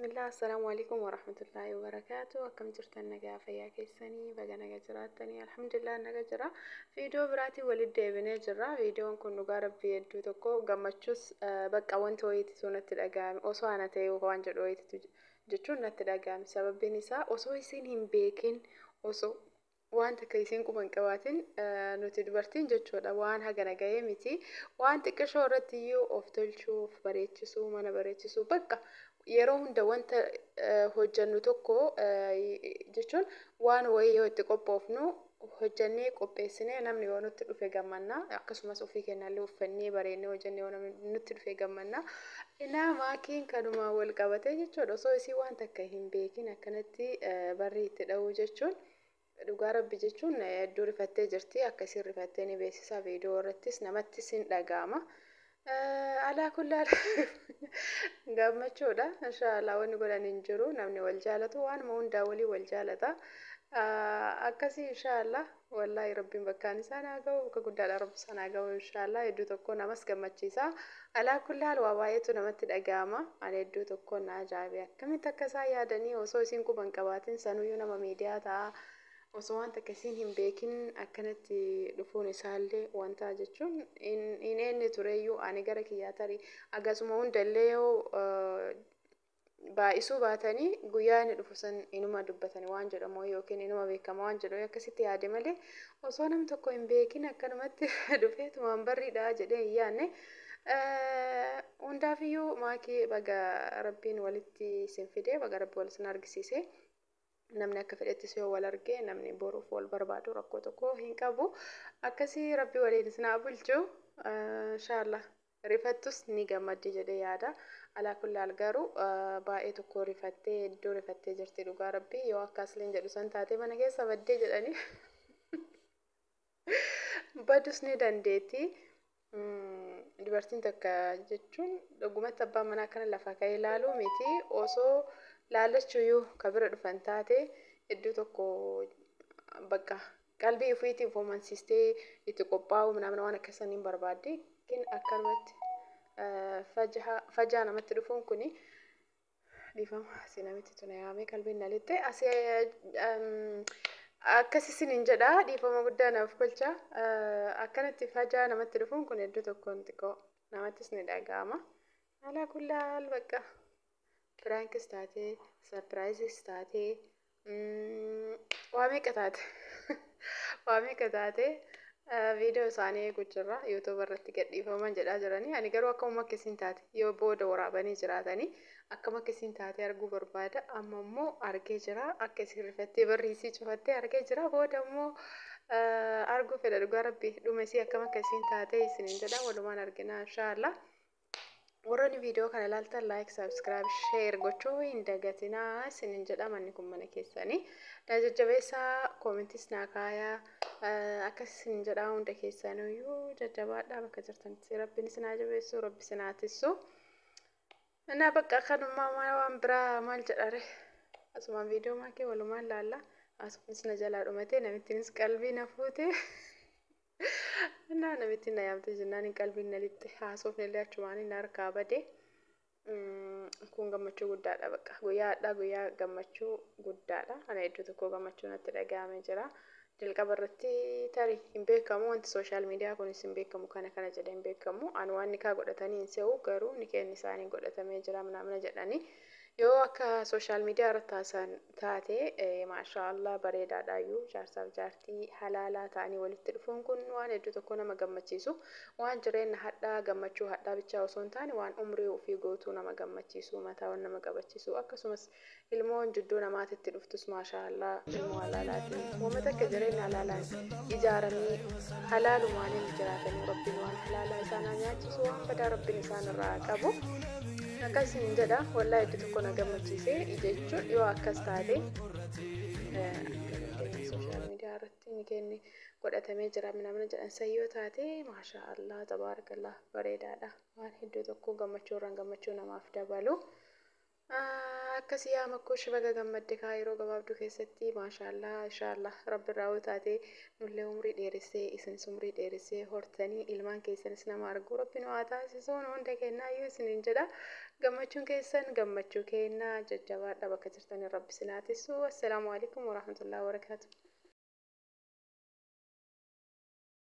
Bismillah, assalaamu alaikum warahmatullaahi wabarakaatu. Akkam jirtan, nagaa fayyaa keessanii? Baga naga jiraattanii. Alhamdulillah, naga jira. Viidiyoo biraatiin walitti deebinee jirra. Viidiyoon kun dhugaa rabbii hedduu tokko gammachuus, bakka wanti wayiititu natti dhaga'ame. Osoo ana ta'e waan jedhu wayiititu jechuun natti dhaga'ame. Sababbiin isaa osoo isin hin beekin, osoo waan takka isin quba hin qabaatin, nuti dubartiin jechuudha waan hagana ga'ee miti. Waan xiqqishoo irratti iyyuu of tolchuu, of bareechisuu, mana bareechisuu, bakka yeroo hunda wanta hojjannu tokko jechuun waan wayii yoo itti qophoofnu hojjannee qopheessinee namni yoo nutti dhufe gammanna. Akkasumas ofii keenyallee uffannee bareennee hojjannee yoo namni nutti dhufe gammanna. Inaa maakiin kanuma wal qabatee jechuudha, osoo isii waan takka hin beekin akkanatti barrii itti dha'uu jechuun dhugaa rabbi jechuun hedduu rifattee jirti. Akka isin rifattee ni beeksisa, viidiyoo irrattis namattis hin dhaga'ama. Alaa kullaa gammachuudha. Inshaallah, wanni godhan hin jiru. Namni wal jaalatu waanuma hundaa walii wal jaalata. Akkasii inshaallah, wallaahi rabbiin bakkaan isaan haa ga'u, bakka guddaadha rabbi isaan haa ga'u inshaallah. Hedduu tokko namas gammachiisa. Alaa kullaal waa baay'eetu namatti dhaga'ama. Ani hedduu tokko na ajaa'ibe, akkamitti akka isaan yaadanii osoo isin quba hin qabaatin, sanuyyuu nama miidiyaa ta'a. Osoo waan takka isiin hin beekin akkanatti dhufuun isaallee wanta jechuun hin eenye tureyyuu. Ani gara kiyyaa tarii agasuma hundallee yoo baay'isuu baatanii guyyaa inni dhufu san inuma dubbatanii waan jedhamu yookiin inuma beekama waan jedhamu akkasitti yaade malee, osoo nam tokko hin beekin akkanumatti dhufeetumaan barriidha jedhee hin yaadne. Hundaafiyyuu maakii, baga rabbiin walitti isin fide, baga rabbi wal isin argisiise. Namni akka fedhettis yoo wal arge, namni boruuf wal barbaadu rakkoo tokko hin qabu. Akkasii rabbi waliin isin haa bulchu inshaallah. Rifattus ni gammaddi jedhee yaada. Alaa kullaal garuu baay'ee tokko rifattee, hedduu rifattee jirti dhugaa rabbii. Yoo akka asliin jedhu san taatee mana keessa baddee jedhanii badus ni dandeetti. Dubartiin takka jechuun dhugumatti abbaan manaa akkana lafa ka'ee ilaaluu miti, osoo laallachuuyyuu ka bira dhufan taate hedduu tokko bakka qalbii ofiitiif amansiistee itti qophaa'uu minamina waan akkasanii hin barbaaddi. Kin akkanumatti fajaa namatti dhufuun kuni, dhiifama, asii namitti tuna yaamee qalbiin na lixxe asii. Akkas isiniin jedha, dhiifama guddaa naaf kolcha. Akkanatti fajaa namatti dhufuun kun hedduu tokkoon xiqqoo namattis ni dhaga'ama. Alaa kullaal bakka prankis taatee, surpriseis taatee, waa meeqa taate, waa meeqa taate, viidiyoo isaanii eeguu jirra. YouTube irratti gadhiifaman jedhaa jiranii. Ani garuu akkuma akkasiin taate, yoo booda waraabanii jiraatanii, akkam akkasiin taate arguu barbaada. Amma immoo argee jira, akka isin rifattee barriisii cufattee argee jira. Booda immoo arguu fedha dhugaa rabbi, dhuma isii akkam akkasiin taate isiniin jedha, walumaan argina inshaallah. Warroonni viidiyoo kana ilaaltan like, subscribe, share gochuu hin dagatinaa isiniin jedha. Manni kun mana keessanii. Na jajjabeessaa, commentis naa kaayaa, akkas isiniin jedha. Hunda keessaniyyuu jajjabaadhaa, bakka jirtanitti rabbiin isin haa jabeessu, rabbi isin haa tissu. Na bakka kanumaa waan biraa maal jedhare, asumaan viidiyoo maakee walumaan laalla. Asumas na jalaa dhumatee, namittiinis qalbii na fuute. Naa namittiin na yaamte jennaan qalbiin na lixxe, haasofni illee achumaan na harkaa bade. Kun gammachuu guddaadha bakka. Guyyaa hadhaa guyyaa gammachuu guddaadha. Ana hedduu tokko gammachuu natti dhaga'amee jira. Jalqaba irratti tarii hin beekamu, wanti social media kunis hin beekamu, kana kana jedhee hin beekamu. Ani waan nikaa godhatanii hin se'u, garuu nikeen isaanii godhatamee jira minamina jedhanii. Yoo akka social media irratti haasan taate, maashaa Allah, bareedaadhaayyuu. Jaarsaaf jaartii halaalaa ta'anii walitti dhufuun kun waan hedduu tokko nama gammachiisu. Waan jireenya hadhaa, gammachuu hadhaa bichaa osoo hin taane, waan umrii ofii gootuu nama gammachiisu, mataa waan nama qabachiisu. Akkasumas ilmoon jidduu namaatitti dhuftus, maashaa Allah, ilmoo halaalaatiin uummata akka jireenya halaalaan ijaaramii halaalumaaniin jiraatanii, rabbiin waan halaalaa isaan haa nyaachisu, waan badaa rabbiin isaan irraa haa qabu. Akkasiin jedha, wallaahi hedduu tokko na gammachiise jechuun yoo akkas taate, social media irratti ni kenni godhatamee jira minamina jedhan san yoo taate, maashaa Allah, tabaarakallah, bareedaadha. Waan hedduu tokko gammachuu irraan gammachuu namaaf dabalu. Akkasii yaa Makkuush, baga gammadde kaa yeroo gabaabduu keessatti. Maashaallah, inshaallah rabbi irraa yoo taate nullee umrii dheeressee, isinis umrii dheeressee hortanii ilmaan keessanis nama arguu rabbi nu haa taasisu nu hunda kennaayyuu isiniin jedha. Gammachuun keessan gammachuu kennaa, jajjabaadha, bakka jirtanii rabbi isin haa tiisu. Assalaamu alaikum warahmatullahi wabarakaatu.